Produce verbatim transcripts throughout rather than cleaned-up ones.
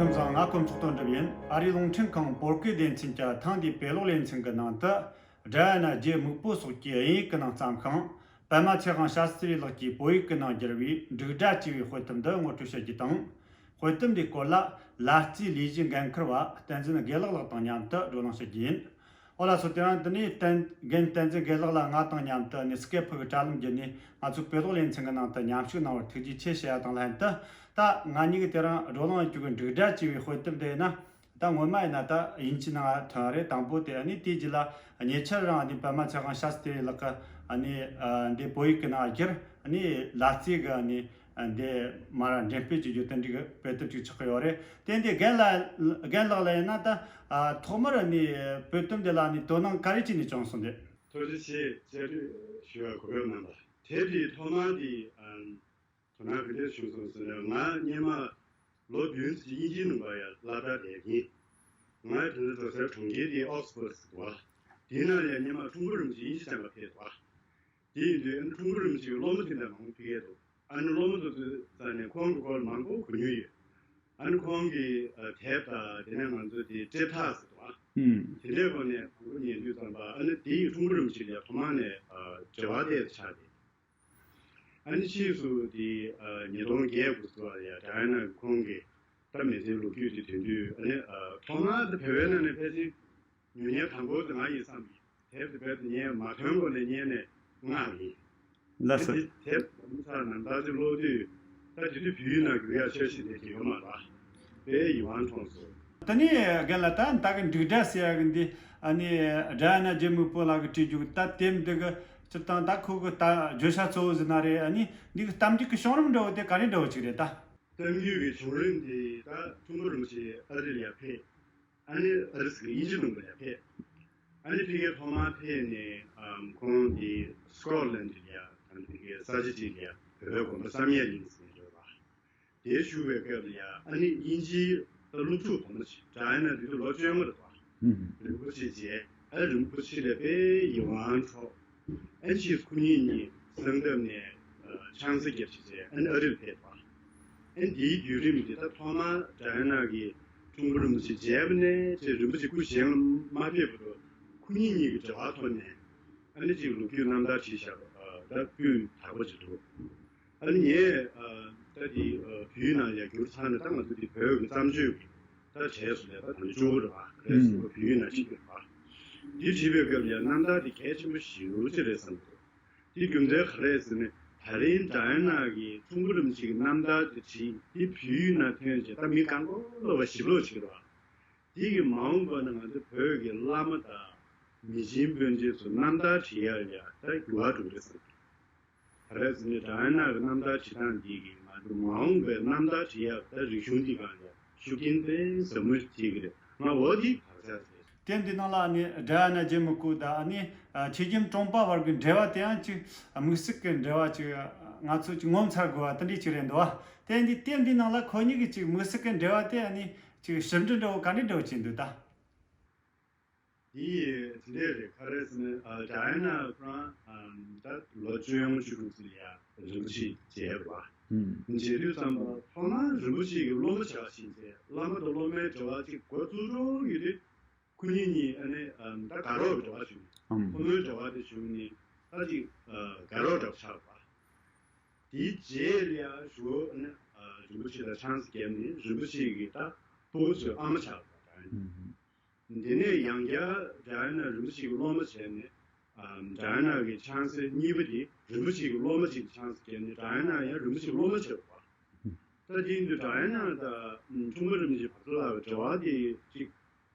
ཁམས་བཟང་། ང་ཀོང་ཚོགས་དོན་གྲུབ་ཡིན། ཨ་རིའི་རླུང་འཕྲིན་ཁང་བོད་སྐད་སྡེ་ཚན་གྱི་ཐེངས་འདིའི་དཔེ་ཀློག་ལེ་ཚན་གྱི་ནང་དུ། ཌ་ཡ་ན་རྒྱལ་མིག་པོ་སོགས་ཀྱི་དབྱིན་ཡིག་གི་ནང་བརྩམས་ཤིང་། པདྨ་ཚེ་དབང་ཤཱསྟྲི་ཡི་ལགས་ཀྱིས་བོད་ཡིག་གི་ནང་བསྒྱུར་བའི་འབྲུག་སྒྲ་ཅེས་པའི་དཔེ་དེབ་འདི་ངོ་སྤྲོད་བྱ་རྒྱུ་དང་། དཔེ་དེབ་འདིའི་སྐོར་ལ་ལ་རྩིའི་ལས་གཞི་འགན་འཁུར་བ་བསྟན་འཛིན་དགེ་ལེགས་ལགས་དང་མཉམ་དུ་བགྲོ་གླེང་བྱ་རྒྱུ་ཡིན། ཨོ་ལགས་སོ། དེ་རིང་འདི་ནས་བསྟན་རྒན་བསྟན་འཛིན་དགེ་ལེགས་ལགས་ང་དང་མཉམ་དུ་ནི་སི་ཀེབ་གི་དྲ་ལམ་བརྒྱུད་ནས་ང་ཚོའི་དཔེ་ཀློག་ལེ་ཚན་གྱི་ནང་དུ་མཉམ་ཞུགས་གནང་བར་ཐུགས་རྗེ་ཆེ་ཞུ་ཡ་དང་ལྷན་དུ། ད་ང་གཉིས་ཀྱིས་དེ་རིང་བགྲོ་གླེང་བྱེད་རྒྱུའི་འབྲུག་སྒྲ་ཅེས་པའི་དཔེ་དེབ་འདི་ཡིན་ན། ད་སྔོན་མ་ཡིན་ན་ད་དབྱིན་ཇིའི་ནང་ཐོན་རེད། དང་པོ་དེ་ཨ་ནི་དེའི་རྗེས་ལ་ཉེ་ཆར་རང་ཨ་ནི་པདྨ་ཚེ་དབང་ཤཱསྟྲི་ཡི་ལགས་ཀྱིས་ཨ་ནི་ཨ་འདི་བོད་ཡིག་གི་ནང་བསྒྱུར། ཨ་ནི་ལ་རྩིའི་གི་ཨ་ནི་འདི་མར་འགྲེམས་སྤེལ་བྱེད་རྒྱུ་དེ་འདྲའི་གི་དཔེ་དེབ་ཅིག་ཆགས་ཀྱི་ཡོད་རེད། དེ་འདི་རྒན་ལགས་རྒན་ལགས་ལ་ཡིན་ན་ད་ཨ་ཐོག་མར་ཨ་ནི་དཔེ་དེབ་འདི་ལ་ཨ་ནི་དོ་སྣང་ག་རེ་བྱས་ནས་བྱུང་སོང་དེ། ཐུགས་རྗེ་ཆེ། བཅར་འདྲི་ཞུ་བར་གོ་སྐབས་གནང་བ། དེབ་འདི་ཐོག་མར་འདི་ཨ། དོ་སྣང་ག་འདྲས་བྱུང་སོང་ཟེར་ན། ང་སྔོན་མ་ལོ་བདུན་ཙམ་དབྱིན་ཇིའི་ནང་ལ་ཡང་སློབ་གྲྭར་བསྡད་ཡིན། ང་དེ་ཚོ་འགྲོ་སའི་གྲོང་ཁྱེར་དེ་ཨོག་སི་ཕོར་ཌི་ཟེར་བ། དེའི་ནང་ཡང་སྔོན་མ་ཁྲོམ་སྐོར་རིན་པོ་ཆེ་དབྱིན་ཇི་སྦྱང་ག་ཕེབས་འདུག་དེ་ཡིན་དུས་ཁྲོམ་སྐོར་རིན་པོ་ཆེའི་སློབ་མ་དེ་འདྲ་མང་པོ་ཕེབས་ཀྱི་འདུག་ཨ་ནི་སློབ་མ་དེ་ཚོའི་རྩ་ནས་ཁོང་གི་སྐོར་མང་པོ་གོ་མྱོང་ཡོད། ཨ་ནི་ཁོང་གི་ཨ་དེབ་དང་དེ་ནས་ང་ཚོ་དེ་དཔྱད་ཐག་ཟེར་འདུག་ཨ། ཨུམ། དེ་འདྲའི་སྒོ་ནས་མང་པོ་ཉན་དུས་ཙམ་པ། ཨ་ནི་དེ་ཡི་ཁྲོམ་སྐོར་རིན་པོ་ཆེ་ལ་ཡང་ཐོག་མ་ནས་ཨ་འབྲེལ་བ་དེ་ཆགས་ཏེ། ཨ་ནི་ཕྱིས་སུ་དེ་ཨ་ཉིས་སྟོང་བརྒྱད་དགུ་ཙམ་པ་ལ་ཡང་ཌ་ཡ་ན་ཁོང་གིས་ད་མི་ཚེའི་ལོ་རྒྱུས་དེ་དོན་དུས། ཨ་ནི་ཨ་ཐོག་མར་དེ་བོད་པའི་ནང་ནས་ཕལ་ཆེར་ཉོ་མཁན་དང་པོ་དེ་ང་ཡིན་བསམ་གྱི། དེབ་དེ་རྦད་དེ་ངས་མ་ཐོན་གོང་ནས་ཉན་ནས་མངགས་ཡིན། ལགས་སོ། དེ་དེབ་ཚར་ནམ་ཟླ་གཅིག་ཀློག་དུས། ད་དེ་དུས་བོད་ཡིག་ནང་བསྒྱུར་ཡག་འཆར་གཞི་དེ་གལ་ཡོད་མ་རེད། དཔེ་ཡིད་དབང་འཕྲོག་སོང་། དེ་ནས་རྒན་ལགས་ད་ད་གི་འབྲུག་སྒྲ་ཟེར་ཡག་གི་འདི་ཨ་ནི་ཌ་ཡ་ན་རྒྱལ་མིག་པོ་ལགས་ཀྱིས་བྲིས་རྒྱུ་གི་ད་དེབ་འདི་གི་སྤྱིར་བཏང་ད་ཁོ་གི་ད་བརྗོད་བྱ་གཙོ་བོ་ཟེར་ན་རེད། ཨ་ནི་འདི་གི་གཏམ་རྒྱུད་ཀྱི་བྱུང་རིམ་འདྲ་བོ་དེ་ག་རེ་འདྲ་བོ་ཅིག་རེད་ད། གཏམ་རྒྱུད་ཀྱི་བྱུང་རིམ་དེ་ད་ཁྲོམ་སྐོར་རིན་པོ་ཆེ་ཨ་རི་ལ་ཡར་ཕེབས། ཨ་ནི་ཨ་རི་ཟེར་གི་དབྱིན་ཇི་ལུང་པ་ལ་ཕེབས། ཨ་ནི་ཕ་གིར་ཐོག་མར་ཕེབས་ནས་ཨམ་ཁོང་དེ་སི་ཀོཊ་ལན་ཌི་ལ་ཡ་དང་ཕ་གིར་ས་ཆ་གཅིག་ལ་ཡ་བོད་པའི་དགོན་པ་བསམ་ཡས་གླིང་ཟེར་ནས་ཡོད་པ། དེར་བཞུགས་པའི་སྐབས་ལ་ཡ་ཨ་ནི་དབྱིན་ཇིའི་ད་སློབ་ཕྲུག་བུ་མོ་ཞིག་ཌ་ཡ་ན་དེ་དུས་ལོ་བཅོ་ལྔ་རེད་པ། ཨུམ། རིན་པོ་ཆེ་མཇལ། ཨ་རིན་པོ་ཆེ་ལ་དཔེ་ཡིད་དབང་འཕྲོག་ཨ་ནི་ཕྱིས་སུ་ཁོ་གཉིས་གཉིས་གསང་སྟབས་ནས་ཨ་ཆང་ས་བརྒྱབ་བྱས་བྱས། ཨ་ནི་ཨ་རིར་ཕེབས་པ། ཨ་ནི་དེའི་བརྒྱུད་རིམ་དེ་ད་ཐོག་མར་ཌ་ཡ་ན་གིས་ཁྲོམ་སྐོར་རིན་པོ་ཆེ་མཇལ་བ་ནས་བྱས་རིན་པོ་ཆེ་སྐུ་གཞན་ལ་མ་ཕེབས་བར་དུ་ཁོ་གཉིས་གཉིས་ཀྱི་འབྲེལ་བ་ཐོག་ནས་ཨ་ནི་ཅིག་ལོ་རྒྱུས་རྣམ་ཐར་བྲིས་བཞག་པ་ད་སྤུས་དག་པོ་ཅིག་འདུག་ཨ་ནི་ངས་ཨ་ད་དེ་ཨ་བོད་ཡིག་ནང་ཡར་བསྒྱུར་ཚར་ནས། ད་ང་ཚོ་དེ་བོད་ཀྱི་བརྩམས་ཆོས་ཀྱི་ད་གྲས་སུ་ལས་ད་ད་ནི་གཙོ་བོ་རེད་པ། ག་རེ་ཟེར་ན་བོད་ཡིག་ནང་ཕྱིན་པ་རེད་པ། དེ་བྲིས་པའི་སྐབས་ལ་ཡང་རྣམ་ཐར་དེ་གལ་ཆེན་པོ་ཞེ་པོ་ཅིག་རེད་བསམ་གྱི་འདུག་དེ་རྒྱུ་མཚན་ག་རེ་ཟེར་ན། ད་རིང་ཌ་ཡ་ན་གིས་ཁྲོམ་སྐོར་རིན་པོ་ཆེ་གི་རྣམ་ཐར་དེ་བྲིས། དེ་བོད་ཡིག་ནང་ཐོན་རྗེས་ད་མི་གང་ག་ལ་བ་ཞིབ་ཀློག་བྱེད་ཀྱི་རེད་པ། དེ་གིས་མ་འོངས་པ་ན་ང་ཚོ་བོད་ཀྱི་བླ་མ་དང་མི་ཆེན་དཔོན་ཆེན་ཚོ་རྣམ་ཐར་བྲིས་ཡག་ལ་ཡང་ད་འགྱུར་བ་འགྲོ་གི་རེད་བསམ་གྱི་འདུག་ག་རེ་ཟེར་ན་ཌ་ཡ་ན་གི་རྣམ་ཐར་བྲིས་སྟངས་འདི་གིས་ང་ཚོ་མ་འོངས་པའི་རྣམ་ཐར་བྲིས་ཡག་ད་རིག་གཞུང་འདི་སྒང་ལ་ཤུགས་རྐྱེན་དཔེ་ཟབ་མོ་ཞིག་བྱེད་ཀྱི་རེད། ང་འོ་དེ་བག་ཆགས་རེད། དེབ་འདི་ནང་ལ་ནི་ཌ་ཡ་ན་རྒྱལ་མོ་སྐུ་དང་ཨ་ནི་ཆོས་རྒྱལ་གྲོང་པ་བར་གྱི་འབྲེལ་བ་དེ་ཡང་ཅིག་དམིགས་བསལ་གྱི་འབྲེལ་བ་ཅིག་ང་ཚོ་ཅིག་ངོ་མཚར་དགོས་པ་དེ་འདྲ་ཅིག་རེད་འདུག་བ། དེ་འདི་དེབ་འདི་ནང་ལ་ཁོ་གཉིས་ཀྱི་ཅིག་དམིགས་བསལ་གྱི་འབྲེལ་བ་དེ་ཨ་ནི་ཅིག་ཞིབ་འབྲི་འདྲ་བོ་ག་འདྲ་འདྲ་བོ་བྱས་འདུག་ད། འདི་ཡི་དེ་འདྲས་རེད། ག་རེ་ཟེར་ན་ཨ་ཌ་ཡ་ན་ཁོ་རང་ཨམ་ད་ལོ་བཅོ་ལྔ་བཅུ་དྲུག་ཙམ་ལ་ཡ་རིན་པོ་ཆེ་མཇལ་བ། ཨུམ། མཇལ་དུས་ཙམ་པ་ཐོག་མར་རིན་པོ་ཆེ་གི་སློབ་མ་བྱས་པ་ཞིག་མཇལ། བླ་མ་དང་སློབ་མའི་འབྲེལ་བ་ཅིག་འགོ་བཙུགས་འགྲོ་ཡོད་དུས། ཁོ་གཉིས་གཉིས་ཨ་ནི་ཨམ་ད་དགའ་རོགས་ཀྱི་འབྲེལ་བ་བྱུང་། ཨམ། ཕོ་མོའི་འབྲེལ་བ་དེ་བྱུང་ནས་ད་ཅིག་ཨ་དགའ་རོགས་འདྲ་པོ་ཆགས་པ། དེའི་རྗེས་ལ་ཡ་ཞུ་ཨ་ནི་ཨ་རིན་པོ་ཆེ་ལ་ཆང་ས་བརྒྱབ་ནས་རིན་པོ་ཆེ་གི་ད་སྤོ་བོ་ཚོའི་ཨ་མ་ཆགས་པ་ད། ཨུམ། དེ་ནས་ཡང་བསྐྱར་ཌ་ཡ་ན་རིན་པོ་ཆེ་གི་སློབ་མ་བྱས་ནས། ཨམ་ཌ་ཡ་ན་གི་ཆང་ས་གཉིས་པ་དེ་རིན་པོ་ཆེ་གི་སློབ་མ་ཅིག་གི་ཆང་ས་བརྒྱབ་ནས་ཌ་ཡ་ན་ཡང་རིན་པོ་ཆེ་གི་སློབ་མ་ཆགས་པ། ད་དེ་ཡིན་དུས་ཌ་ཡ་ན་དང་ཁྲོམ་སྐོར་རིན་པོ་ཆེ་བར་དུ་ལ་འབྲེལ་བ་དེ་ཅིག་ཏོག་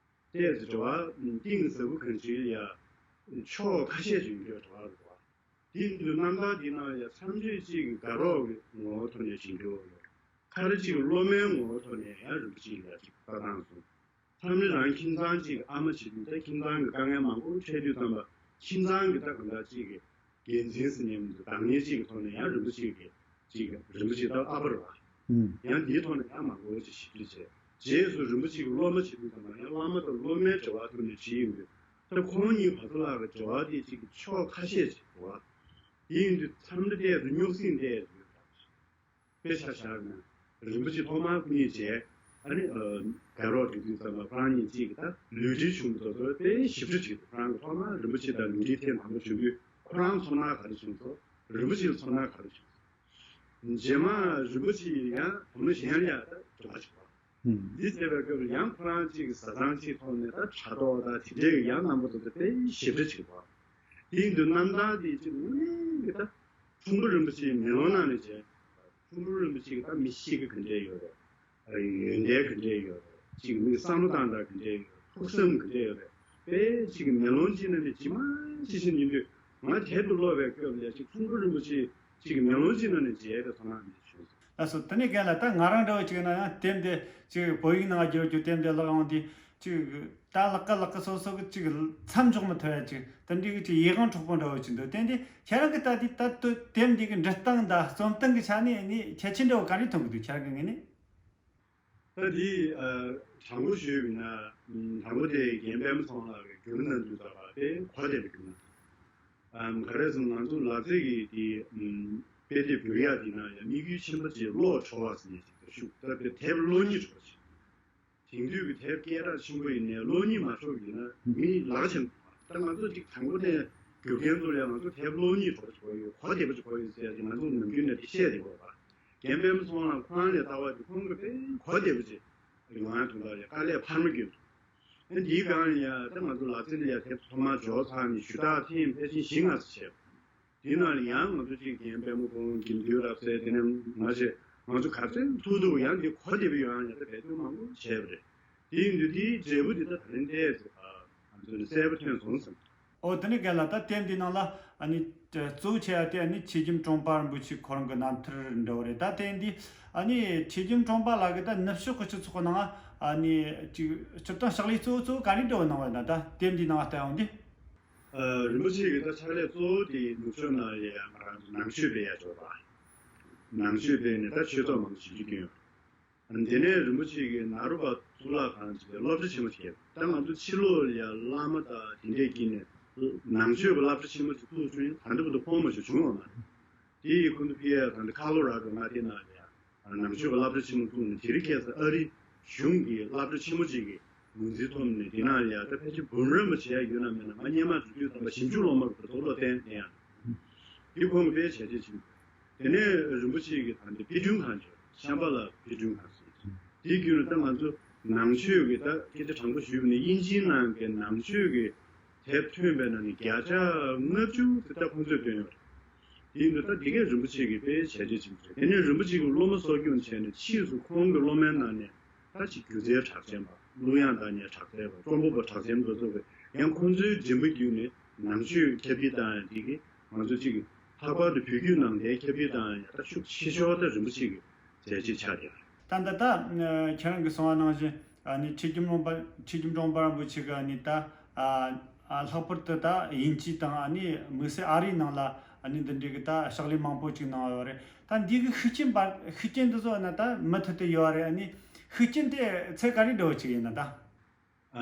ཙམ་འབྲེལ་བ་གཏིང་ཟབ་པོ་གང་ཞིག་ཡ་ཕྱོགས་ཁ་ཤས་ཅིག་འབྲེལ་བ་འགྲོ་བ་རེད་པ། དེ་ཡིན་དུས་རྣམ་ཐར་འདི་ནང་ཡང་མཚམས་ཆོས་གཅིག་གི་དགའ་རོགས་ཀྱི་ངོ་བོ་ཐོག་ནས་བྱེད་འགྲོ་ཡོད། ཁ་ར་གཅིག་གི་སློབ་མའི་ངོ་བོ་ཐོག་ནས་ཡང་རིན་པོ་ཆེ་ལ་ཅིག་ལྟ་སྟངས་སོང་། མཚམས་རེ་རང་ཁྱིམ་ཚང་གཅིག་གི་ཨ་མ་བྱེད་དུས་ད་ཁྱིམ་ཚང་གི་དཀའ་ངལ་མང་པོ་འཕྲད་དུས་ཙམ་པ་ཁྱིམ་ཚང་གི་ད་གང་ལྟར་གཅིག་གི་འགན་འཛིན་ཟེར་ནས་མི་འདུག་བདག་གཉེར་གཅིག་གི་ཐོག་ནས་ཡང་རིན་པོ་ཆེ་གི་གཅིག་རིན་པོ་ཆེ་ད་ཨ་ཕ་རེད་པ། ཨུམ། ཡང་དེའི་ཐོག་ནས་ཡང་མང་པོ་ཅིག་ཞིབ་འཇུག་བྱས། རྗེས་སུ་རིན་པོ་ཆེ་གི་སློབ་མ་བྱེད་དུས་ཙམ་པ་ཡང་བླ་མ་དང་སློབ་མའི་འབྲེལ་བ་ཐོག་ནས་བྲིས་ཡོང་དུས། ད་ཁོང་གཉིས་བར་དུ་ལ་གི་འབྲེལ་བ་དེ་གཅིག་གི་ཕྱོགས་ཁ་ཤས་ཅིག་འདུག་བ། དེ་ཡིན་དུས་མཚམས་རེ་ཏོག་ཙམ་རྙོག་ཟིང་ཏོག་ཙམ་ཡོད་པ། དཔེ་ཆ་བཞག་ན་རིན་པོ་ཆེ་ཐོག་མར་ཁོ་གཉིས་མཇལ། ཨ་ནི་ཨ་གར་རོགས་འགྲོ་དུས་ཙམ་པ་ཁོ་རང་གཉིས་གཅིག་གི་ད་ལུས་འབྲེལ་བྱུང་དུས་ཚོད་དཔེ་ཞིབ་ཕྲ་བྱེད་འདུག་ཁོ་རང་གི་ཐོག་མར་རིན་པོ་ཆེ་དང་ལུས་འབྲེལ་ཐེངས་དང་པོ་བྱུང་དུས་ཁོ་རང་ཚོར་སྣང་ག་རེ་བྱུང་སོང་། རིན་པོ་ཆེ་ལ་ཚོར་སྣང་ག་རེ་བྱུང་སོང་། རྗེས་མ་རིན་པོ་ཆེ་ཡང་བུ་མོ་གཞན་ལ་ཡང་ད་འགྲོ་བ་བྱུང་བ། འདི་བྱས་པའི་སྐབས་ལ་ཡང་ཁོ་རང་གཅིག་གི་བཟའ་ཚང་གཅིག་ཐོག་ནས་ད་དྲ་ཐོག་དང་དེ་འདྲའི་ཡང་རྣམ་པ་དེ་ཚོ་དཔེ་ཞིབ་ཕྲ་བྱེད་པ། དེ་ཡིན་དུས་རྣམ་ཐར་དེ་གཅིག་དངོས་གནས་ཀྱི་ད་ཁྲུང་པོ་རིན་པོ་ཆེའི་མེ་ལོང་ནང་ནས་བྱས། ཁྲུང་པོ་རིན་པོ་ཆེ་གི་ད་མི་གཤིས་ཀ་ག་འདྲས་ཡོད་རེད། ཡོན་ཏན་ག་འདྲས་ཡོད་རེད། གཅིག་མིའི་བསམ་བློ་བཏང་སྟངས་ག་འདྲས་ཡོད་རེད། ཕུགས་བསམ་ག་འདྲས་ཡོད་རེད། དཔེ་གཅིག་གི་མེ་ལོང་གཅིག་ནང་ནས་ཇི་མ་ཇི་བཞིན་ཡིན་དུས་ང་དེབ་ཏུ་ཀློག་པའི་སྐབས་ལ་གཅིག་ཁྲུང་པོ་རིན་པོ་ཆེ་གཅིག་གི་མེ་ལོང་གཅིག་ནང་ནས་མཇལ་བའི་ཚོར་སྣང་འདི་བྱུང་སོང་། ལགས་སོ། དེ་ནས་རྒན་ལགས། ད་ང་རང་འདྲ་བོ་ཅིག་ཡིན་ན་ཡང་དེབ་འདི་ཅིག་བོད་ཡིག་ནང་བསྒྱུར་རྒྱུ་དེབ་འདི་ཀློག་ཡོང་དུས་ཅིག་ད་ལག་ཀ་ལག་ཀ་སོ་སོ་གི་ཅིག་མཚམས་འཇོག་མི་ཐུབ་ཡ་ཅིག་དེ་འདྲའི་གི་ཅིག་ཡིད་དབང་འཕྲོག་པོ་འདྲ་བོ་ཅིག་འདུག་དེ་འདི་ཁྱེད་རང་གི་ལྟ་དུས་ད་དེབ་འདི་གི་འབྲི་སྟངས་དང་རྩོམ་སྟངས་ཀྱི་ཆ་ནས་ནི་ཁྱད་ཆོས་འདྲ་བོ་ག་རེ་མཐོང་གི་འདུག་ཁྱེད་རང་གི་ངོས་ནས། ད་འདི་ཨ་དྲང་པོ་ཞུས་པ་ཡིན་ན། ཨམ་དྲང་པོ་དེ་རྒན་པད་མ་ཚེ་དབང་ལགས་ཀྱིས་བསྒྱུར་གནང་དུས་ད་བར་དེ་གོ་བདེ་པོ་བསྒྱུར་གནང་། ཨམ་ག་རེ་ཟེར་ན་ང་ཚོ་ལབ་ཙེ་གི་དེ་ཨམ་དཔེ་དེབ་བསྒྱུར་ཡག་དེ་ན་ཡང་དམིགས་ཡུལ་ཆེན་པོ་ཅིག་ཀློག་འཕྲོ་བ་ཟེར་ནས་ཅིག་ཤུགས་ད་དེ་དེབ་ཀློག་སྙིང་བྲོ་བ་ཅིག་དེང་དུས་ཀྱི་དེབ་སྐད་གྲགས་ཆེན་པོ་ཡིན་ནའི་ཀློག་སྙིང་མ་བྲོ་བ་ཡིན་ན་མི་ལག་ཆེན་པོ། ད་ང་ཚོ་ཅིག་དང་པོ་ནས་བསྒྱུར་མཁན་ཚོ་ལ་ཡང་ང་ཚོ་དེབ་ཀློག་སྙིང་བྲོ་བ་ཅིག་དགོས་ཡོད། གོ་བདེ་པོ་ཅིག་དགོས་ཡོད་ཟེར་ཡ་ཅིག་ང་ཚོ་ནམ་རྒྱུན་ནས་དེ་བཤད་བསྡད་ཡོད་པ། རྒན་པད་མ་ཚེ་དབང་ལགས་ཁོ་རང་ནས་ལྟ་བ་དེ་ཁོང་གིས་དཔེ་གོ་བདེ་པོ་ཅིག་ཡོང་ཡ་དུང་དག་ཡ་དཀའ་ལས་འཕར་མ་བསྐྱོན་འདུག་ཨ་འདིའི་སྒང་ཡ་ད་ང་ཚོ་ལག་རྩལ་ལ་ཡ་དེབ་ཐོག་མར་འབྱོར་ཚར་ནས་ཞུ་དག་ཐེངས་ཕལ་ཆེར་བཞི་ལྔ་ཙམ་བྱས་པ། དེ་ནང་ལ་ཡང་ང་ཚོ་གཅིག་རྒན་པད་མ་ཁོང་དགེ་འདུན་རབ་གསལ། དེ་ནས་མ་བྱས་ང་ཚོ་ག་ཚོད་ཐུག་ཐུག་ཡང་འདི་གོ་བདེ་པོ་ཡོང་ཡ་ད་འབད་བརྩོན་མང་པོ་བྱས་པ་རེད། དེ་ཡིན་དུས་དེའི་འབྲས་བུ་འདི་ད་ད་རིང་ཏོག་ཙམ་ང་ཚོ་ནས་གསལ་པོ་ཐོན་སོང་བསམ། ཨོ། དེ་ནས་རྒན་ལགས། ད་དེབ་འདིའི་ནང་ལ་ཨ་ནི་གཙོ་བོ་ཆེ་བ་དེ་ཨ་ནི་ཆོས་རྒྱལ་གྲོང་པ་རིན་པོ་ཆེ་ཁོ་རང་གི་རྣམ་ཐར་འདྲ་བོ་རེད། ད་དེབ་འདི་ཨ་ནི་ཆོས་རྒྱལ་གྲོང་པ་ལགས་ཀྱི་ད་ནུབ་ཕྱོགས་ཀྱི་སྤྱི་ཚོགས་ནང་ཨ་ནི་ཅིག་སྤྱིར་བཏང་ཕྱག་ལས་གཙོ་བོ་གཙོ་བོ་ག་རེ་འདྲ་བོ་གནང་བ་ཡིན་ན། ད་དེབ་འདིའི་ནང་ལ་ལྟ་ཡོང་དུས། ཨ། རིན་པོ་ཆེ་གིས་ད་ཕྱག་ལས་གཙོ་བོ་དེ་ནུབ་ཕྱོགས་ནང་ལ་ཡང་ང་རང་ཚོ་ནང་ཆོས་སྤེལ་ཡ་ཅིག་རེད་པ། ནང་ཆོས་སྤེལ་ནས་ད་ཆོས་ཚོགས་མང་པོ་ཞིག་བསྐྲུན་ཡོད། དེ་ནས་རིན་པོ་ཆེ་གིས་ནཱ་རོ་པ་གཙུག་ལག་ཁང་ཅིག་ལ་སློབ་གྲྭ་ཆེན་མོ་ཞིག་བརྒྱབ། ད་ང་ཚོ་ཕྱི་ལོགས་ལ་ཡ་བླ་མ་དང་དེ་འདྲས་ཀྱིས་ནས་ནང་ཆོས་ཀྱི་སློབ་གྲྭ་ཆེན་མོ་ཞིག་བཙུགས་བྱུང་ཡིན། ད་ལྟ་བར་དུ་ཁོང་མ་གཏོགས་བྱུང་ཡོད་མ་རེད། དེ་ཡི་ཁོང་ཚོ་ཕི་ཡ་ད་ལྟ་ཁ་ལོ་ར་ཌོ་མངའ་སྡེ་ནང་ལ་ཡ་ནང་ཆོས་ཀྱི་སློབ་གྲྭ་ཆེན་མོ་བཙུགས་ནས་དེ་རིང་ཁ་སང་ཨ་རི་གཞུང་གི་སློབ་གྲྭ་ཆེན་མོ་ཅིག་གི་ངོས་འཛིན་ཐོབ་ནས་དེ་ནང་ལ་ཡ་ད་ཕལ་ཆེར་འབུམ་རམས་པ་བྱེད་ཡ་ཡོད་ན་མེད་ན། ང་སྔོན་མ་འགྲོ་དུས་ཙམ་པ་ཞིབ་འཇུག་སློབ་མ་གི་བར་དུ་བློ་བརྟན་བསྟན་ཡ། འདི་ཁོང་གི་དཔེ་བྱས་རྗེས་ཕྱིན། དེ་ནས་རིན་པོ་ཆེ་གི་ད་ལྟ་དཔེ་སྐྲུན་ཁང་ཅིག་ཤམ་བྷ་ལ་དཔེ་སྐྲུན་ཁང་ཟེར། དེའི་བརྒྱུད་ནས་ད་ང་ཚོ་ནང་ཆོས་ཀྱི་ད་སྐད་ཆ་དྲང་པོ་ཞུས་པ་ན་དབྱིན་ཇིའི་ནང་གི་ནང་ཆོས་ཀྱི་དེབ་ཐོན་པའི་ནང་ནས་བརྒྱ་ཆ་ལྔ་བཅུ་དེ་ད་ཁོང་ཚོས་བཏོན་ཡོད་རེད། དེ་ཡིན་དུས་ད་འདི་གས་རིན་པོ་ཆེ་གི་དཔེ་བྱས་རྗེས་ཕྱིན་རེད། དེ་ནས་རིན་པོ་ཆེ་གི་སློབ་མ་གསོ་སྐྱོང་བྱས་ནས་ཕྱིས་སུ་ཁོང་གི་སློབ་མའི་ནང་ནས་ད་ཅིག་སྒྱུ་རྩལ་གྲགས་ཅན་པ། གླུ་དབྱངས་བཏང་མཁན་གྲགས་ཅན་པ། རྩོམ་པ་པོ་གྲགས་ཅན་དེ་ཚོ་གི་ཡང་ཁོང་ཚོའི་མགྲིན་པ་བརྒྱུད་ནས་ནང་ཆོས་ཁྱབ་སྤེལ་བཏང་ཡ་འདི་གི་ང་ཚོ་གཅིག་གི་ལྷག་པར་དུ་བོད་བརྒྱུད་ནང་བསྟན་ཁྱབ་སྤེལ་བཏང་ཡ་ད་ཤུགས་ཆེ་ཤོས་ད་རིན་པོ་ཆེ་གི་མཛད་རྗེས་ཆགས་བསྡད་ཡོད་རེད། ད་ད་ལྟ་ཁྱེད་རང་གིས་གསུངས་པ་ནང་བཞིན་ཨ་ནི་ཆོས་རྒྱལ་གྲོང་པ་ཆོས་རྒྱལ་གྲོང་པ་རིན་པོ་ཆེ་གི་ཨ་ནི་ད་ཨ་ཨ་ལྷག་པར་དུ་ད་དབྱིན་ཇི་དང་ཨ་ནི་དམིགས་བསལ་ཨ་རིའི་ནང་ལ་ཨ་ནི་འདི་འདྲའི་གི་ད་ཕྱག་ལས་མང་པོ་ཅིག་གནང་ཡོད་རེད། ད་འདི་གི་ཤུགས་རྐྱེན་པ་ཤུགས་རྐྱེན་འདི་ཚོ་ཨ་ནི་ད་མུ་མཐུད་དུ་ཡོད་རེད། ཨ་ནི་ཤུགས་རྐྱེན་དེ་ཚད་ག་རེ་འདྲ་བོ་ཅིག་ཡིན་ན་ད།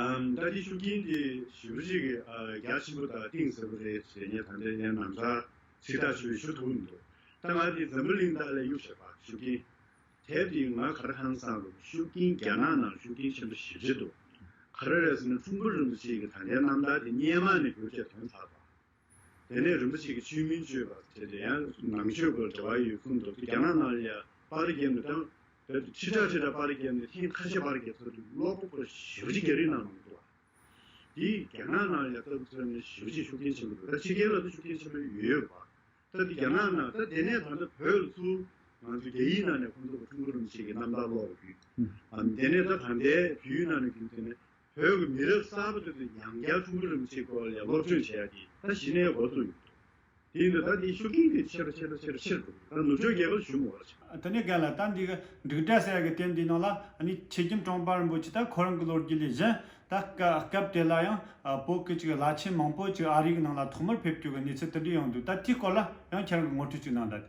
ཨམ། ད་འདི་ཤུགས་རྐྱེན་དེ་ཞེ་པོ་ཅིག་གི་ཨ་རྒྱ་ཆེན་པོ་དང་གཏིང་ཟབ་པོ་རེད་ཟེར་ངས་ད་ལྟ་ངས་ནམ་ཞར་ཚིག་ཐག་ཆོད་ཞུ་ཐུབ་མི་འདུག་ད་ང་འདི་འཛམ་བུ་གླིང་དག་ལ་གཡུག་བཞག་པ་ཤུགས་རྐྱེན། དེབ་འདི་ང་ག་རེ་ཧང་སངས་རུང་ཤུགས་རྐྱེན་རྒྱ་ནག་ནང་ཤུགས་རྐྱེན་ཆེན་པོ་ཞེ་པོ་ཅིག་འདུག་ག་རེ་རེད་ཟེར་ན་ཁྲུང་པོ་རིན་པོ་ཆེ་གི་ད་ལྟའི་རྣམ་ཐར་དེ་སྔོན་མ་ནས་བེད་སྤྱོད་དོན་ཚར་བ། དེ་ནས་རིན་པོ་ཆེ་གིས་ཆོས་མིན་སྤྱོད་པ་ཟེར་ཏེ་ཡང་ནང་ཆོས་ཀྱི་འབྲེལ་བ་ཡོད་གསུངས་འདུག་རྒྱ་ནག་ནང་ལ་ཡང་པར་བརྒྱབ་ནས་དང་བོད་དུ་ཁྲི་ཕྲག་ཁྲི་ཕྲག་པར་བརྒྱབ་ནས་ཐེངས་ཁ་ཤས་པར་བརྒྱབ་ཚར་དུས་ཀློག་པ་པོ་ཞེ་པོ་ཅིག་རྒྱ་རིགས་ནང་མང་འདུག་བ། དེས་རྒྱ་ནག་ནང་ལ་ཡང་སྟབས་བསྟུན་ནས་ཞེ་པོ་ཅིག་ཤུགས་རྐྱེན་ཆེན་པོ་འདུག་ད་ཕྱི་རྒྱལ་ལ་ད་ཤུགས་རྐྱེན་ཆེན་པོ་ཡོད་ཡོད་པ། ད་དེ་རྒྱ་ནག་ནང་ད་དེ་ནས་ད་ལྟ་བོད་ལ་ཚུར་ང་ཚོ་རྒྱ་ཡིག་ནང་ནས་ཁོང་ཚོ་གི་ཁྲུང་པོ་རིན་པོ་ཆེ་གི་རྣམ་ཐར་ཀློག་དགོས། ཨ་དེ་ནས་ད་ད་ལྟའི་བོད་ཡིག་ནང་ནས་རྒྱུན་དེ་ནས་བོད་ཀྱི་མི་རབས་གསར་པ་དེ་ཚོ་ཡང་བསྐྱར་ཁྲུང་པོ་རིན་པོ་ཆེའི་སྐོར་ལ་སློབ་སྦྱོང་བྱེད་ཡ་དེ་ད་གཞི་ནས་འགོ་བཙུགས་ཡོད་འདུག་དེ་ཡིན་དུས་ད་དེའི་ཤུགས་རྐྱེན་དེ་ཆེ་རུ་ཆེ་རུ་ཆེ་རུ་ཆེ་རུ་འགྲོ་གི་འདུག་ད་ནུབ་ཕྱོགས་རྒྱལ་ཁབ་ཞུ་མི་དགོས་ར་ཆགས། དེ་ནས་རྒན་ལགས། ད་འདི་གི་འབྲུག་སྒྲ་ཟེར་ཡ་གི་དེབ་འདིའི་ནང་ལ་ཨ་ནི་ཆོས་རྒྱལ་གྲོང་པ་རིན་པོ་ཆེ་ད་ཁོ་རང་གི་ལོ་རྒྱུས་ལས་གཞན་ད་སྐབས་སྐབས་དེ་ལ་ཡང་བོད་ཀྱི་ཅིག་བླ་ཆེན་མང་པོ་ཅིག་ཨ་རི་གི་ནང་ལ་ཐོག་མར་ཕེབས་རྒྱུ་གི་གནས་ཚུལ་དེ་འདྲ་ཡོང་འདུག་ད་དེའི་སྐོར་ལ་ཡང་ཁྱེད་རང་གི་ངོ་སྤྲོད་ཅིག་གནང་དང་།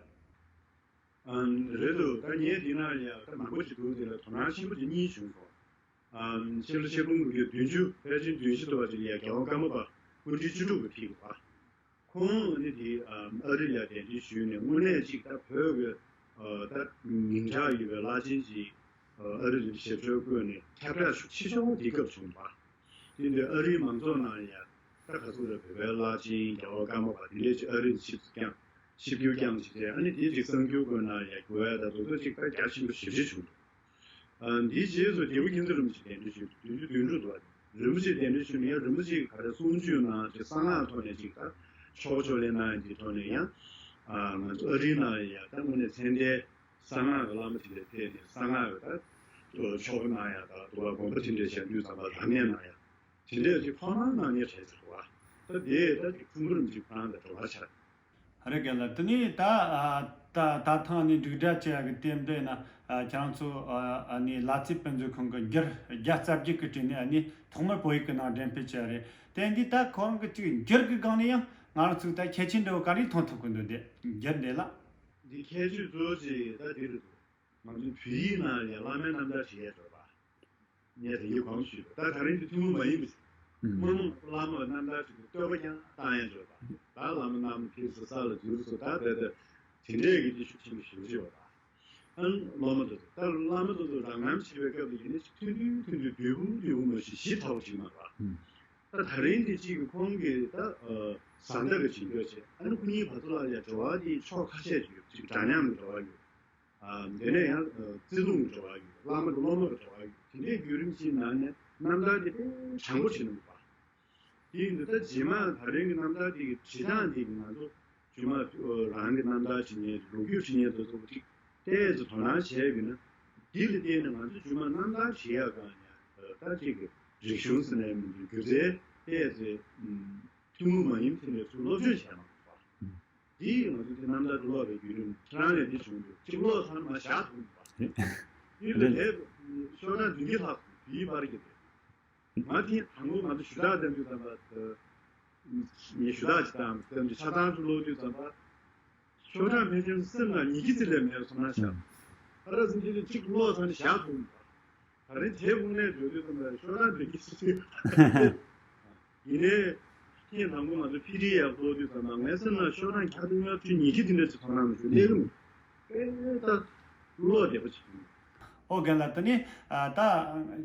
ཨ་རེད་འདུག་ད་ངས་འདི་ན་ཡ་ད་མང་པོ་ཞིག་འདུག་དེ་ལ་དོ་སྣང་ཆེན་པོ་ཅིག་གཉིས་བྱུང་སོང་། ཨ་ཕྱི་ལོ་ཆིག་སྟོང་དགུ་བརྒྱ་བདུན་ཅུ་ཕལ་ཆེར་བདུན་ཅུ་ཐུབ་པ་ཅིག་ལ་ཡ་རྒྱལ་བ་ཀརྨ་པ་སྐུ་ཕྲེང་བཅུ་དྲུག་པ་ཕེབས་པ། ཁོང་ནི་དེ་ཨ་རི་ལ་གདན་འདྲེན་ཞུས་ནས་དངོས་གནས་ཅིག་ད་བོད་ཀྱི་ད་མིང་གྲགས་ཡོད་པའི་བླ་ཆེན་ཅིག་ ཨ་རི་ལ་ཞབས་ཞུ་བསྐོས་ནས་ཁྱབ་བསྒྲགས་ཤུགས་ཆེ་ཤོས་དེ་སྐབས་བྱུང་བ། དེ་འདྲའི་ཨ་རིའི་མང་ཚོགས་ནང་ཡང་ད་ག་ཚོད་རེད། བོད་པའི་བླ་ཆེན་རྒྱལ་བ་ཀརྨ་པ་དེ་འདྲས་ཅིག་ཨ་རི་ནས་ཆིབས་སུ་བསྐྱངས། ཆིབས་བསྒྱུར་བསྐྱངས་བྱས། ཨ་ནི་དེ་ཅིག་གསར་འགྱུར་སྐོར་ནང་ཡང་གོ་ཡ་ད་དོ་ཚོ་ཅིག་ད་རྒྱ་ཆེན་པོ་ཞེ་པོ་ཅིག་བྱུང་འདུག་ཨ། འདིའི་རྗེས་སུ་རྒྱལ་བ་མཁྱེན་བརྩེ་རིན་པོ་ཆེ་གདན་འདྲེན་ཞུས་འདུག་བདུན་ཅུ་དོན་དྲུག་ལ། རིན་པོ་ཆེ་གདན་འདྲེན་ཞུས་ནས་ཡང་རིན་པོ་ཆེ་གི་ག་རེ་གསུང་ཆོས་གནང་ཅིག་གསང་སྔགས་ཐོག་ནས་ཅིག་ད་ཕྱོགས་ཕྱོགས་ལས་གནང་ཡ་འདིའི་ཐོག་ནས་ཡང་། ཨ། ང་ཚོ་ཨ་རིའི་ནང་ཡང་ད་དངོས་གནས་མཚན་ལྡན་གསང་སྔགས་ཀྱི་བླ་མ་དེ་འདྲ་ཕེབས་ནས་གསང་སྔགས་ཀྱི་ད་ཆོ་ག་གནང་ཡ་ད་དུ་བ་དགོངས་པ་དེ་འདྲ་བཞེས་དུས་ཙམ་པ་རབ་གནས་གནང་ཡ་དེ་འདྲ་ཅིག་ཕོག་སྣང་གནང་མཁན་གྲས་ཟེར་བ། ད་དེ་ད་ཅིག་ཁྲོམ་བུ་རིན་པོ་ཆེ་ཁོ་རང་དང་འབྲེལ་བ་ཆགས། ཨ་རེ་རྒན་ལགས། དེ་ནས་ད་ཨ་ད་ད་ཐེངས་ཨ་ནི་འབྲུག་སྒྲ་བཅས་ཀྱི་རྟེན་འབྲེལ་ན། ཨ། ཁྱེད་རང་ཚོ་ཨ་ཨ་ནི་ལ་རྩེ་དཔེ་མཛོད་ཁང་གི་འགྱུར་བརྒྱ་རྩ་བརྒྱད་ཀྱི་གྲས་ནས་ཨ་ནི་ཐོག་མར་བོད་ཡིག་གི་ནང་འགྲེམས་སྤེལ་བྱས་རེད། དེ་འདི་ད་ཁོ་རང་གི་ཅིག་འགྱུར་གྱི་སྒང་ནས་ཡང་ང་རང་ཚོས་ད་ཁྱད་ཆོས་འདྲ་བོ་ག་རེ་མཐོང་ཐུབ་ཀྱི་འདུག་དེ་འགྱུར་འདི་ལ། འདི་ཁྱད་ཆོས་གཙོ་བོ་ཅིག་ད་འདི་རེད་འདུག་ང་ཚོ་བོད་ཡིག་ནང་ཡང་བླ་མའི་རྣམ་ཐར་བྲིས་ཡས་འགྲོ་བ། ངས་དེ་གའི་གོང་ཞུས་པ། ད་ད་རིང་འདི་ཐུན་མོང་མ་ཡིན་པ་ཞིག་ཨུམ། སྔོན་མ་བླ་མ་རྣམ་ཐར་ཞིག་གི་བསྟོད་པ་ཀྱང་བཏང་ཡང་བརྗོད་པ། ད་བླ་མ་རྣམས་ཕེབས་སུ་ས་ལ་འཛུལ་སོ། ད་དེ་ད་དེ་འདྲས་ཀྱི་དེ་ཤུགས་ཆེན་པོ་ཞེ་པོ་ཅིག་ཡོད་པ། ཨ་ནི་སློབ་མ་ཚོ་ད་བླ་མ་ཚོ་ཚོ་རང་རྣམ་ཤེས་པའི་སྐབས་ལ་ཡིན་ན་ཞིག་ཐུང་ཐུང་ཐུང་ཐུང་བདུད་པོ་བདུད་པོ་མ་ཞིག་ཞིབ་ཚགས་པོ་ཞིག་མ་རེད་པ། ཨུམ། ད་ད་རིང་འདི་གཅིག་གི་ཁོང་གི་ད་བཟའ་ཟླ་གི་བྱེད་སྐྱོ་བྱས། ཨ་ནི་སྐུ་ཉིད་བར་དུ་ལ་ཡང་འབྲེལ་བ་འདི་ཕྱོགས་ཁ་ཤས་ཅིག་ཡོད། ཅིག་འདྲ་མཉམ་གི་འབྲེལ་བ་ཡོད། ཨ། དེ་ནས་ཡང་བརྩེ་དུང་གི་འབྲེལ་བ་ཡོད། བླ་མ་དང་སློབ་མ་གི་འབྲེལ་བ་ཡོད། དེ་འདྲའི་བརྒྱུད་རིམ་ཞིག་ནང་ནས་རྣམ་ཐར་དེ་དཔེ་དྲང་པོ་བྲིས་གནང་འདུག་པ། དེ་ཡིན་དུས་ད་རྗེས་མ་ད་རིང་གི་རྣམ་ཐར་དེ་གི་བྲིས་སྟངས་དེ་གི་ང་ཚོ་རྗེས་མ་རང་གི་རྣམ་ཐར་བྲིས་མཁན་ལོ་རྒྱུས་བྲིས་མཁན་དེ་ཚོ་ཅིག་ཏོག་ཙམ་དོ་སྣང་བྱས་ཡོད་ན། འདི་ལ་བརྟེན་ནས་ང་ཚོ་རྗེས་མ་རྣམ་ཐར་བྲིས་ཡག་སྒང་ཡང་ད་ཅིག་གི་རིག་གཞུང་ཟེར་ནའི་མི་འདུག་སྒྱུ་རྩལ་ཏོག་ཙམ་ཐུན་མོང་མ་ཡིན་མཁན་དེ་ཚོ་སློབ་སྦྱོང་བྱས་གནང་འདུག་པ། འདིས་ང་ཚོ་དེ་རྣམ་ཐར་ཀློག་པའི་བརྒྱུད་རིམ་ཁྱེད་རང་ལས་འདི་བྱུང་འདུག་ཅིག་ཀློག་ཚར་ན་མར་བཞག་ཐུབ་མི་འདུག་པ། ཡིན་ལ་དེ་ཤོག་གྲངས་བདུན་བརྒྱ་ལྷག་བོད་ཡིག་པར་གྱི་རེད། ང་དེ་དང་པོ་ང་ཚོ་ཞུ་དག་བཏང་དུས་ཙམ་པ། ངས་ཞུ་དག་ཅིག་བཏང་བཏང་དུས་ཆ་ཚང་དུ་ཀློག་དུས་ཙམ་པ། ཤོག་གྲངས་ཕལ་ཆེར་སེམས་ནང་ཉིས་བརྒྱ་ཙམ་ལས་མེད་སོང་ན་ཤག་ཨ་ར་སེམས་ཅན་གཅིག་ཀློག་ཚར་ནས་བཞག་ཐུབ་མི་འདུག་ད་རེས་དེབ་དངོས་གནས་འགྲོ་དུས་ཙམ་པ་ཤོག་གྲངས་འདི་གི་སྲིད་ཡིན་ནའི། ཐེངས་དང་པོ་ང་ཚོ་ཕི་ཌི་ཨེཕ་ཀློག་དུས་ཙམ་པ་ངའི་སེམས་ནང་ཤོག་གྲངས་བརྒྱ་དང་ལྔ་བཅུ་ཉི་ཤུ་དེ་འདྲ་ཅིག་མཐོང་སྣང་མི་བྱུང་། གནས་ལུགས་དཔེ་ད་ཀློག་བདེ་པོ་ཅིག་ཡིན། ཨོ་རྒན་ལགས། དེ་ནས་ཨ་ད་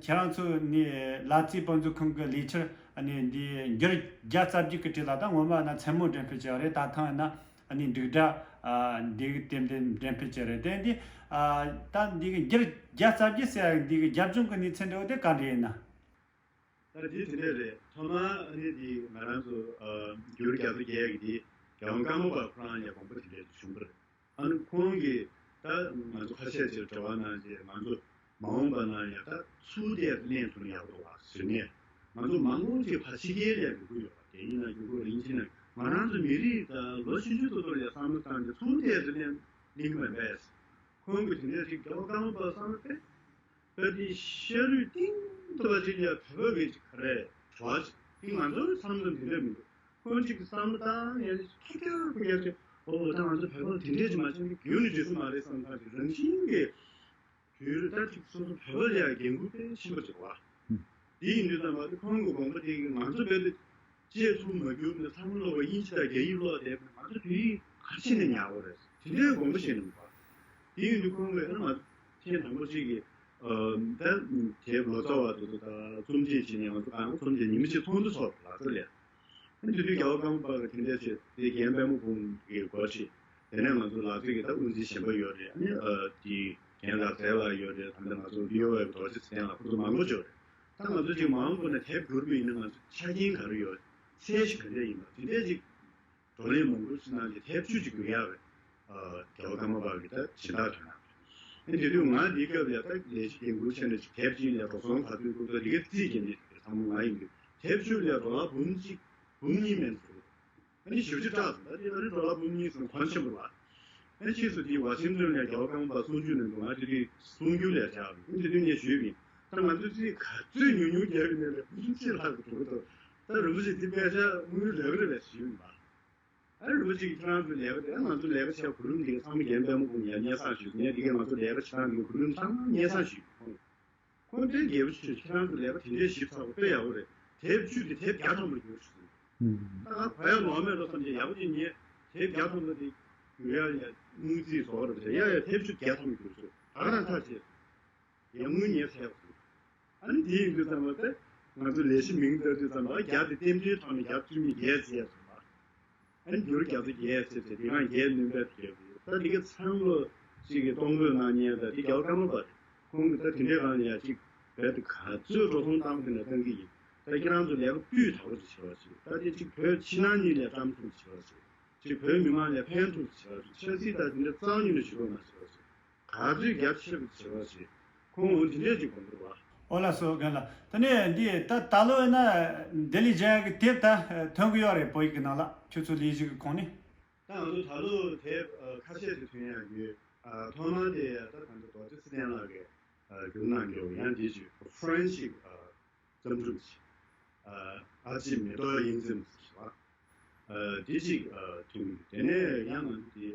ཁྱེད་རང་ཚོ་ནི་ལ་རྩེ་དཔེ་མཛོད་ཁང་གི་ལས་འཆར་ནི་འདི་འགྱུར་བརྒྱ་རྩ་བརྒྱད་ཀྱི་གྲས་ལ་ད་སྔོན་མ་ན་མཚན་མོ་འགྲེམས་སྤེལ་བྱས་པ་རེད། ད་ཐེངས་ན་ཨ་ནི་འབྲུག་སྒྲ་ཨ་འདི་གི་རྟེན་འབྲེལ་འགྲེམས་སྤེལ་བྱས་རེད། དེ་འདི་ཨ་ད་འདི་གི་འགྱུར་བརྒྱ་རྩ་བརྒྱད་ཟེར་ཡག་འདི་གི་རྒྱབ་ལྗོངས་ཀྱི་གནས་ཚུལ་འདྲ་བོ་དེ་ག་འདྲ་ཡིན་ན། ད་འདི་དེ་འདྲ་རེད། ཐོག་མར་ཨ་ནི་འདི་ང་རང་ཚོ་ཨ་འགྱུར་བརྒྱ་རྩ་བརྒྱད་ཀྱི་འདི་རྒྱལ་དབང་ཀརྨ་པ་ཁོ་རང་ཡང་དགོངས་པ་དེ་འདྲ་བྱུང་བ་རེད། ཨ་ནི་ཁོང་གིས་ད་ང་ཚོ་ཁ་ཤས་ཅིག་འབྲེལ་བ་གནང་རྗེས་ང་ཚོ་མ་འོངས་པ་ན་ཡང་ད་ཚུར་དེ་ལེན་ཐུབ་ན་ཡག་པོ་འདུག་བ་ཟེར་ནས། ང་ཚོ་མང་པོ་ཅིག་ཕར་ཕྱི་རྒྱལ་ལ་ཡོད་ཀྱི་ཡོད་པ་དེ་ཡིན་ན་ཡུ་གུར་ཡིན་གཅིག་ན་ང་རང་ཚོ་མི་རིགས་ད་ལོ་ཆུང་ཆུང་ཚོ་ཚོ་ལ་ཡང་བསམ་བློ་བཏང་སྟེ་ཚུར་དེ་ལེན་གླེང་གི་མེད་པས། ཁོང་གིས་དེ་འདྲ་ཞིག་རྒྱལ་བ་ཀརྨ་པ་བསམ་བློ་དཔེ། ད་དེ་ཤ་རུས་གཏིང་ཐུབ་པ་ཅིག་ལ་བོད་པ་གི་ག་རེ་གྲོགས་ཅིག་དེ་ང་ཚོའི་བསམ་བློ་དེ་འདྲ་མི་འདུག་ཁོང་ཅིག་གི་བསམ་བློ་བཏང་ཡང་ཐུགས་རྒྱལ་ཁུག་རྒྱལ་ཅིག་ཨོ་ད་ང་ཚོ་བོད་པ་དེ་འདྲས་ཅིག་མ་བྱུང་གི་བོད་ནི་འགྲིག་ས་མ་རེད་བསམ་ཁ་ཅིག་རང་བཞིན་གྱི་བོད་རིགས་ད་ཅིག་སོ་སོ་བོད་པ་ལ་ཡང་འགན་ཁུར་དཔེ་ཆེན་པོ་ཅིག་བ། དེ་ཡིན་དུས་ཙམ་པ་དེ་ཁོང་གི་དགོངས་པ་དེ་གིས་ང་ཚོ་བོད་དུ་བཅད་ཐུབ་མ་གྱུར་ནས་ཚང་མ་ལོག་པ་དབྱིན་ཇི་དང་རྒྱ་ཡིག་ཀློག་བསྡད་པ་ང་ཚོ་བོད་ཡིག་ག་རེ་བྱས་ན་ཉར་དགོས་རེད། དེ་འདྲའི་དགོངས་པ་བཞེས་གནང་བ། དེ་ཡིན་དུས་ཁོང་གིས་ཨ་ནི་ང་ཐེངས་དང་པོ་གཅིག་གིས་ཨ་ད་དེབ་ལོ་ཙཱ་བ་དེ་ཚོ་དང་རྩོམ་སྒྲིག་བྱས་ནས་ང་ཚོ་གང་རྩོམ་སྒྲིག་ཉི་མ་གཅིག་ཚོགས་འདུ་ཚོགས་པ་ལགས་སོ་ལས། ཨ་ནི་དེ་དུས་རྒྱལ་བ་ཀརྨ་པ་གིས་དེ་འདྲ་བྱས་ཏེ་རྒན་པད་མ་ཕུན་གྱིས་འགོ་ཁྲིད། དེ་ནས་ང་ཚོ་ལག་རྩལ་གྱི་ད་དབུ་འཛིན་གཞན་པ་ཡོད་རེད། ཨ་ནི་ཨ་དེ་རྒན་ལགས་རྩལ་ལགས་ཡོད་རེད། ད་ལྟ་ང་ཚོ་བི་ཨོ་ཨེ་རྡོ་རྗེ་ཚེ་བརྟན་ལགས་ཁོ་ཚོ་མང་པོ་ཅིག་ཡོད་རེད། ད་ང་ཚོ་ཅིག་མ་འོངས་པ་ན་དེབ་བསྒྱུར་བ་ཡིན་ན་ང་ཚོ་ཆ་རྐྱེན་ག་རེ་ཡོད། ཚད་གཞི་ག་འདྲ་ཡིན་པ་དེ་འདྲ་ཅིག་བགྲོ་གླེང་མང་པོ་ཞིག་གནང་རྗེས་དེབ་བཅུ་ཅིག་བསྒྱུར་ཡག་རེད། ཨ་རྒྱལ་བ་ཀརྨ་པ་གིས་ད་སྦྱིན་བདག་ཐོན་ཡག་རེད། ཨ་ནི་དེ་དུས་ང་འདིའི་སྐབས་ལ་ད་ལས་བྱེད་འགན་འཁུར་བྱས་ནས་ཅིག་དེབ་གཅིག་ལ་འགྲོ་སོང་ག་ཚོད་དགོས་ད་འདི་ག་རྩིས་རྒྱག་མཁན་ཅིག་རེད། ཚང་མ་ང་ཡིན་དུས་དེབ་བཅུ་ལ་ཌོ་ལར་འབུམ་གཅིག་འབུམ་གཉིས་མིན་འདུག་ཨ་ནི་ཞེ་པོ་ཅིག་སྐྲག་སོང་། ད་དེ་ཨ་རི་ཌོ་ལར་འབུམ་གཉིས་སོང་གོང་ཆེན་པོ་རེད་པ། ཨ་ནི་ཕྱིས་སུ་དེའི་ཝ་ཤིང་ཏོན་ལ་རྒྱལ་བ་ཀརྨ་པ་གསུང་ཆོས་གནང་འདུག་ང་དེ་དུས་གསུང་སྒྱུར་ལ་བཅར་བ་ཡིན། དེ་དུས་ངས་ཞུས་པ་ཡིན། ད་ང་ཚོས་རྩིས་ག་ཚོད་ཉུང་ཉུང་རྒྱག་གི་མེད་པས་འབུམ་གཅིག་ལྷག་གི་འགྲོ་གི་འདུག་ད་རིན་པོ་ཆེ་འདི་དཔེ་ཆ་དངུལ་ལས་ཀ་རེད་པས་ཞུས་ཡིན་པ། ཨ་རི་རིན་པོ་ཆེ་གིས་ཁྱེད་རང་ཚོའི་ལས་ཀ་དེ་ང་ཚོ་ལས་ཀ་བྱས་གོ་རིམ་འདི་ག་ཚང་མ་རྒན་པད་མ་ཕུན་ཡར་སྙན་སེང་ཞུས་སོང་། ངས་འདི་ག་ང་ཚོ་ལས་ཀ་བྱེད་སྟངས་འདི་ག་གོ་རིམ་ཚང་མ་སྙན་སེང་ཞུས་སོང་། ཁོང་དཔེ་རྒྱལ་པོ་ཆེ། ཁྱེད་རང་ཚོ་ལས་ཀ་དེ་འདྲའི་ཞིབ་ཚགས་པོ་དཔེ་ཡག་པོ་རེད། དེབ་བཅུ་དེ་དེབ་བརྒྱ་ཐམ་པ་བསྒྱུར་ཞུས་སོང་། ད་ང་གོ་ཡ་ལོང་མེད་ལོ་བསམ་གྱི་ཡག་པོ་ཅིག་ཉེ་དེབ་བརྒྱ་ཐམ་པ་དེ་བསྒྱུར་ཡ་ཡ་དངུལ་རྩིས་བཟོ་བ་རེད་ཟེར་ཡ་ཡ་དེབ་བཅུ་བརྒྱ་ཐམ་པ་བསྒྱུར་སོང་། ད་ག་རང་ཚར་བྱས། ཡར་ངོའི་ཉེར་ཐེབས་སོང་། ཨ་ནི་དེ་ཡིན་དུས་ཙམ་པ་དེ་ང་ཚོ་ལས་གཞི་མིང་བཏགས་དུས་ཙམ་པ་རྒྱ་དེ་རྟེན་འབྲེལ་ཐོག་ནས་རྒྱ་བཅུ་གཉིས་རྒྱལ་ཟེར་ཡ་སོང་བ། ཨ་ནི་འགྱུར་རྒྱ་མཚོ་རྒྱལ་ཟེར་ཏེ་དེ་སྒང་རྒྱའི་སྣོན་པ་དེ་རྒྱལ་པོ་ཡོད། ད་དེ་ག་ཚང་ལོ་གཅིག་གི་གཏོང་ཕོད་གནང་མཁན་ད་དེ་རྒྱལ་བ་ཀརྨ་པ་རེད། ཁོང་གིས་ད་དེ་འདྲའི་སྒང་ལ་ཡ་གཅིག་བོད་དུ་ག་ཚོད་འགྲོ་སོང་བཏང་དེ་འདྲ་བཏང་གི་ཡིན། ད་ཁྱེད་རང་ཚོ་ལས་ཀ་སྤུས་དག་པོ་ཅིག་བྱེད་པ་ཞིག་ད་དེ་གཅིག་བོད་ཕྱི་ནང་གཉིས་ལ་བཀྲམ་ཐུབ་པ་བྱེད་པ་ཞིག་ཅིག་བོད་མི་མང་ལ་ཕན་ཐོགས་པ་བྱེད་པ་ཞིག་ཆབ་སྲིད་ད་དེ་འདྲ་རྩ་བ་ཉིད་ནས་ཞུ་དགོས་མ་བྱེད་པ་ཞིག་ག་ཚོད་རྒྱ་ཆེ་བ་བྱེད་པ་ཞིག་ཁོང་འོ་དེ་འདྲས་ཅིག་དགོངས་འདུག་བ། ཨོ་ལགས་སོ། རྒན་ལགས། དེ་ནས་འདི་ད་ད་ལོ་ཡིན་ན་ལྡི་ལི་རྒྱལ་ཡག་གི་དེབ་ད་ཐོན་གི་ཡོད་རེད། བོད་ཡིག་གི་ནང་ལ་ཁྱོད་ཚོ་ལས་གཞི་གི་ཁོངས་ནས། ད་ང་ཚོ་ད་ལོ་དེབ་ཁ་ཤས་ཅིག་ཐོན་ཡག་ཡོད། ཐོག་མར་དེ་ད་ད་ལྟ་རྡོ་རྗེ་ཚེ་བརྟན་ལགས་ཀྱིས་བསྒྱུར་གནང་རྒྱུ་ཡང་འདི་ཅིག་ཧྥ་རན་སི་ཅིག་བརྩམས་སྒྲུང་ཅིག་ཨ་ཅེ་མེ་ཏོག་དབྱིག་འཛིན་ཟེར་བ། འདི་ཅིག་ཐོན་གི་འདུག་དེ་ནས་ཡང་ང་ཚོ་འདི་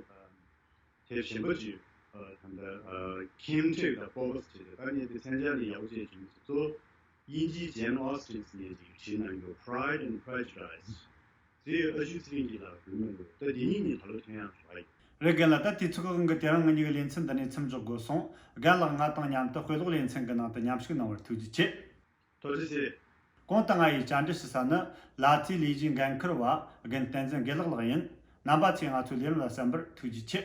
དེབ་གཞན་པ་ཅིག་ད་ལྟ་ཁྱིམ་མཁྲེགས་དང་སྤོབས་པ་ཟེར་ཏེ་ད་ངས་དེ་མཚན་བྱང་ལ་ཡག་པོ་བྱས་བྱུང་ཟེར་གཙོ་བོ་དབྱིན་ཇིའི་ཇེན་ཨོ་སི་ཊིན་ཟེར་མཁན་ཅིག་བྲིས་གནང་རྒྱུ་Pride and Prejudice། དེ་ཨ་ཞུ་ཚེ་རིང་སྐྱིད་ལགས་བསྒྱུར་གནང་འདུག་ད་འདི་གཉིས་གཉིས་ད་ལོ་ཐོན་ཡག་བྱུང་བ་ཡིན། རེད། རྒན་ལགས། ད་དུས་ཚོད་ཀྱི་དབང་གིས་དེ་རིང་ང་གཉིས་ཀྱི་ལེ་ཚན་འདི་ནས་མཚམས་འཇོག་དགོས་སོང་། རྒན་ལགས་ང་དང་མཉམ་དུ་དཔེ་ཀློག་ལེ་ཚན་གྱི་ནང་དུ་མཉམ་ཞུགས་གནང་བར་ཐུགས་རྗེ་ཆེ། ཐུགས་རྗེ་ཆེ། གོང་དུ་ང་ཡིས་བཅར་འདྲི་ཞུ་ས་ནི་ལ་རྩེའི་ལས་གཞིའི་འགན་འཁུར་བ་རྒན་བསྟན་འཛིན་དགེ་ལེགས་ལགས་ཡིན། རྣམ་པ་ཚོས་ང་ཚོའི་ལས་རིམ་ལ་གསན་པར་ཐུགས་རྗེ་ཆེ།